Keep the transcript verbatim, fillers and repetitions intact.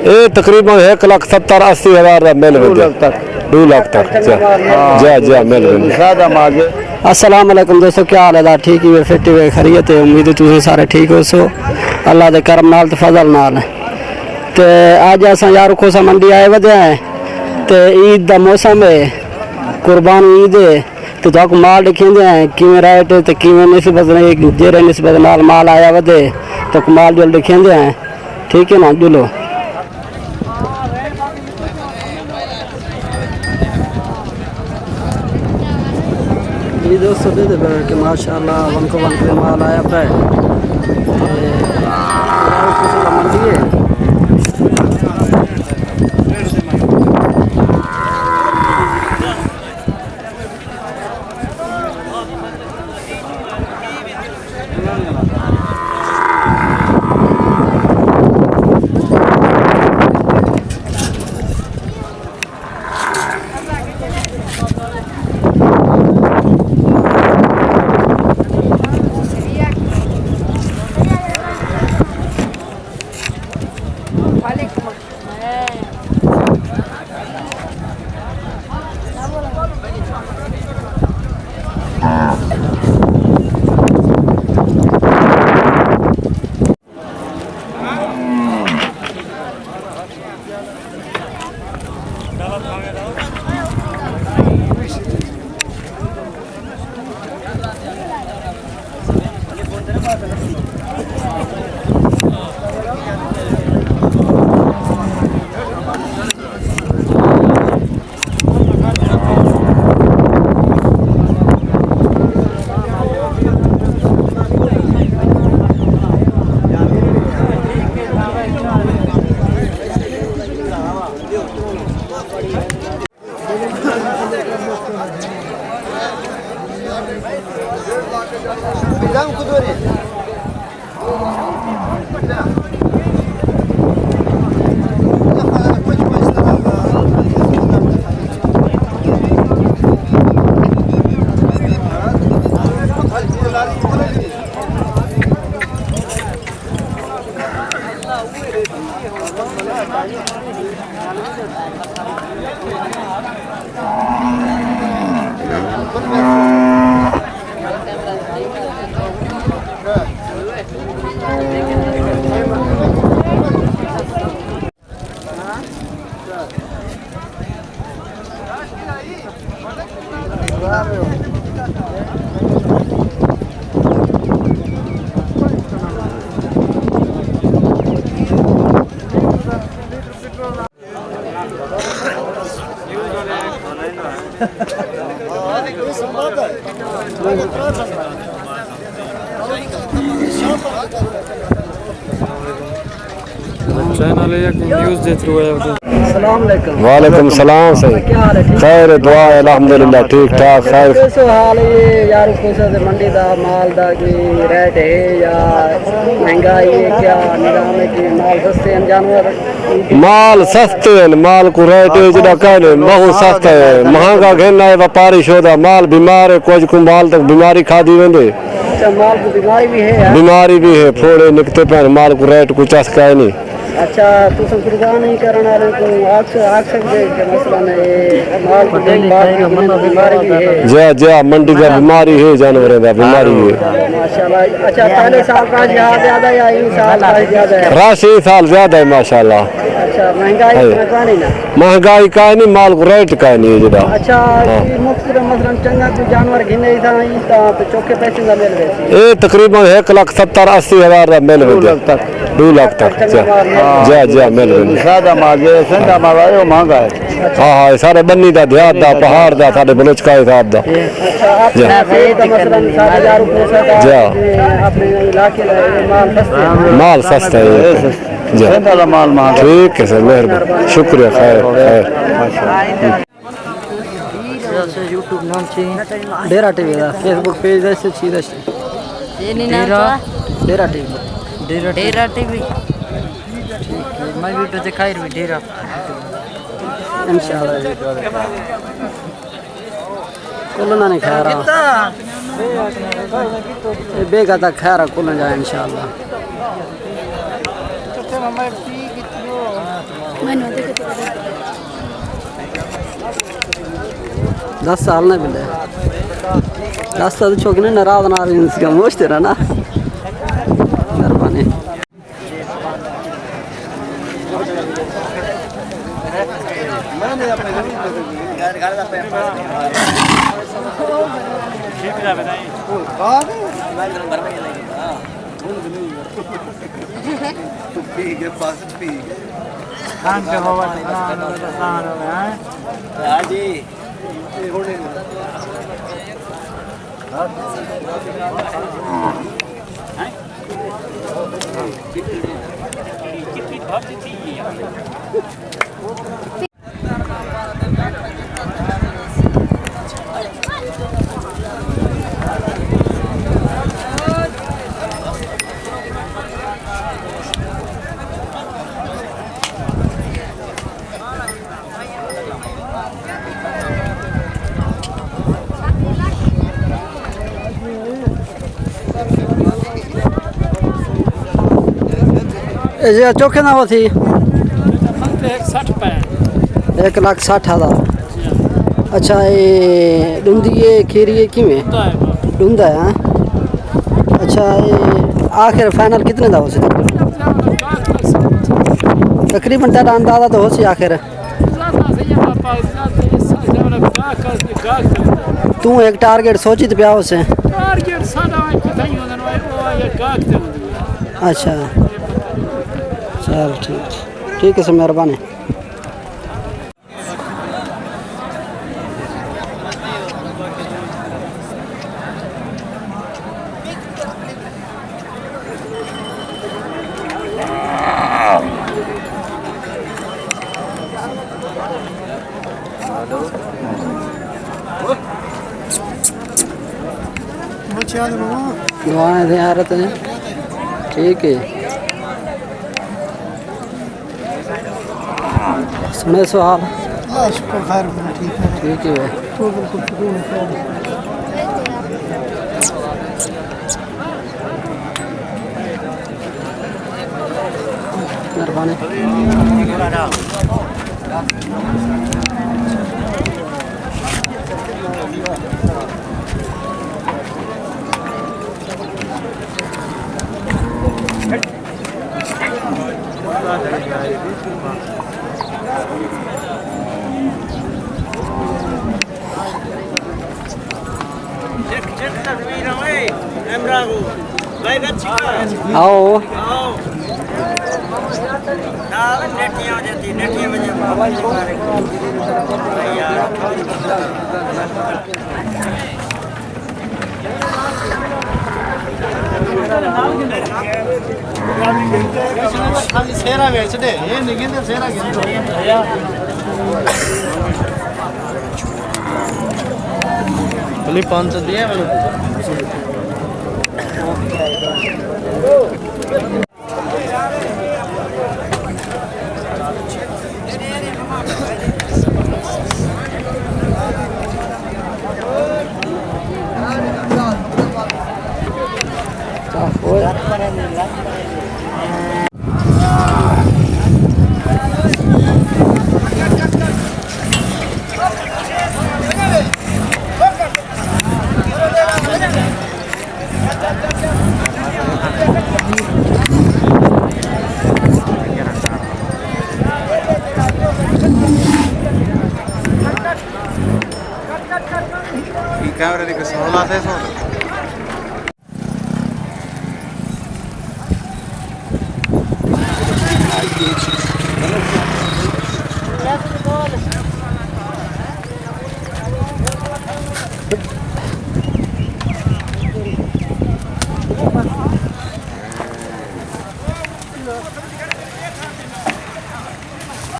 اے تقریباً ہک لکھ ستر اسی ہزار دا مل ویندے۔ ݙو لکھ تک۔ ݙو لکھ تک، جی۔ جی، جی، مل ویندے۔ سادہ مال جی۔ السلام علیکم دوستو، کیا حال ہے؟ ٹھیک ہی، فٹ ہی، خیریت ہے؟ امید ہے تساں سارے ٹھیک ہوسو، اللہ دے کرم نال تے فضل نال۔ تے اڄ اساں یار کھوسہ منڈی آئے ودے ہیں، تے عید دا موسم ہے، قربان عید ہے۔ تے تہاکوں مال ݙکھیندے ہیں، کیویں ریٹ تے کیویں نسبت نے، جیڑھے نسبت نال مال آیا ودے، تہاکوں مال جل ݙکھیندے ہیں۔ ٹھیک ہے نا، جلو۔ یہ دوستو دے دے کہ ماشاءاللہ ون کو ون کے مال آیا پہ۔ تے منڈی ہے۔ چینل ہے یا کوئی نیوز دے تھرو ہے؟ السلام علیکم۔ وعلیکم السلام سائیں۔ کیا حال ہے؟ ٹھیک؟ خیر ہے، دعا ہے، الحمدللہ، ٹھیک ٹھاک، خیر۔ کیسو حال ہے یار؟ کیسو تے منڈی دا، مال دا کوئی ریٹ ہے یا مہنگائی ہے؟ کیا نظام ہے کہ مال سستے ہیں جانور؟ مال سستے ہیں، مال کو ریٹ ہے جڑا کہنے بہت سستا ہے، مہنگا گھن ہے وپاری شودا، مال بیمار ہے، کچھ کو مال تک بیماری کھا دی ویندے۔ اچھا، مال کو بیماری بھی ہے یار؟ بیماری بھی ہے، پھوڑے نکتے پہن، مال کو ریٹ کو چس کا ہے نہیں۔ اچھا، تساں قربانی کرݨ والے کوں آکھ، آکھ سڳدے کہ مثلاً اے مال کوں ݙیکھ بھال دی بیماری وی ہے؟ جی، جی، منڈی دا بیماری ہے، جانوراں دا بیماری ہے۔ ماشاءاللہ۔ اچھا، پہلے سال کاش یاد زیادہ یا ایں سال کاش زیادہ ہے؟ رش ایں سال زیادہ ہے، ماشاءاللہ۔ اچھا، مہنگائی ہائے۔ کائنی نا؟ مہنگائی کائنی، مال کو ریٹ کائنی ہے جڑا۔ اچھا، ہاں۔ کوئی مختلف مثلاً چنگا کوئی جانور گھنے تاں ایں تاں تے چوکھے پیسے دا مل ویسی؟ اے تقریباً ہک لکھ ستر اسی ہزار دا مل ویندے۔ ݙو لکھ تک۔ ݙو لکھ تک، جی۔ جی، جی، مل ویندے۔ سادہ مال جے، سنگا مال آئے، او مہنگا ہے۔ ہاں، ہاں، اے سارے بنی دا، دیہات دا، پہاڑ دا، ساݙے بلوچ کائے صاحب دا۔ اچھا، آپ جی۔ کا مثلاً ساڑھے چار روپے سا دا، جی۔ اپنے علاقے دا مال سستے ہیں۔ مال سستا ہے۔ جی۔ سنگا دا مال مہنگا۔ ٹھیک ہے سر، مہربانی۔ شکریہ، خیر، خیر۔ ماشاءاللہ۔ اساں یوٹیوب نام چی ڈیرہ ٹی وی دا، فیس بک پیج دا، اسے چی دا چی۔ یہ نہیں نام ڈیرہ، چا؟ ڈیرہ ٹی وی۔ ڈیرہ ٹی وی۔ ڈیرہ ٹی وی۔ ٹھیک ہے، میں ویڈیو دکھائی روی ڈیرہ۔ انشاءاللہ۔ کل نہ نہیں کھا رہا۔ اے بیگا تک کھا رہا، کل نہ جائے انشاءاللہ۔ دس سال نہ ملے۔ دس سال چھوکرے ناراض نہ رہی، اس کا موش تیرا نا۔ مہربانی۔ ٹھیک ہے، بس ٹھیک ہے۔ کھان کے ہوا تو کھان ہوا تو کھان ہوا، ہیں؟ ہاں جی۔ اے جی چوکھے نہ ہوسی۔ ایک سٹھ پہ۔ ایک لاکھ سٹھ ہزار۔ اچھا، اے ڈوندی اے، کھیری اے، کیویں؟ ڈوندا ہے۔ ڈوندا ہے، ہاں۔ اچھا، اے آخر فائنل کتنے دا ہوسی تقریباً؟ تقریباً تیرا اندازہ تو ہوسی آخر۔ توں ایک ٹارگٹ سوچی تے پیا ہوسے۔ ٹارگٹ ساڈا کتھائیں ہوندا نا، او یا گاہک تے ہوندی ہے۔ اچھا۔ چل ٹھیک۔ ٹھیک ہے سر، مہربانی۔ دعائیں زیارت ہیں۔ ٹھیک ہے۔ سنے سوال؟ اللہ شکر خیر، ٹھیک ہے۔ ٹھیک ہے۔ تو بالکل سکون ہے۔ مہربانی۔ آؤ۔ خالی سیرا ویچ ݙے، اے نہیں گھندے سیرا گھندے۔ خالی پانچ سو دیا مینوں۔ کیمرے دی کوئی سہولت ہے سو؟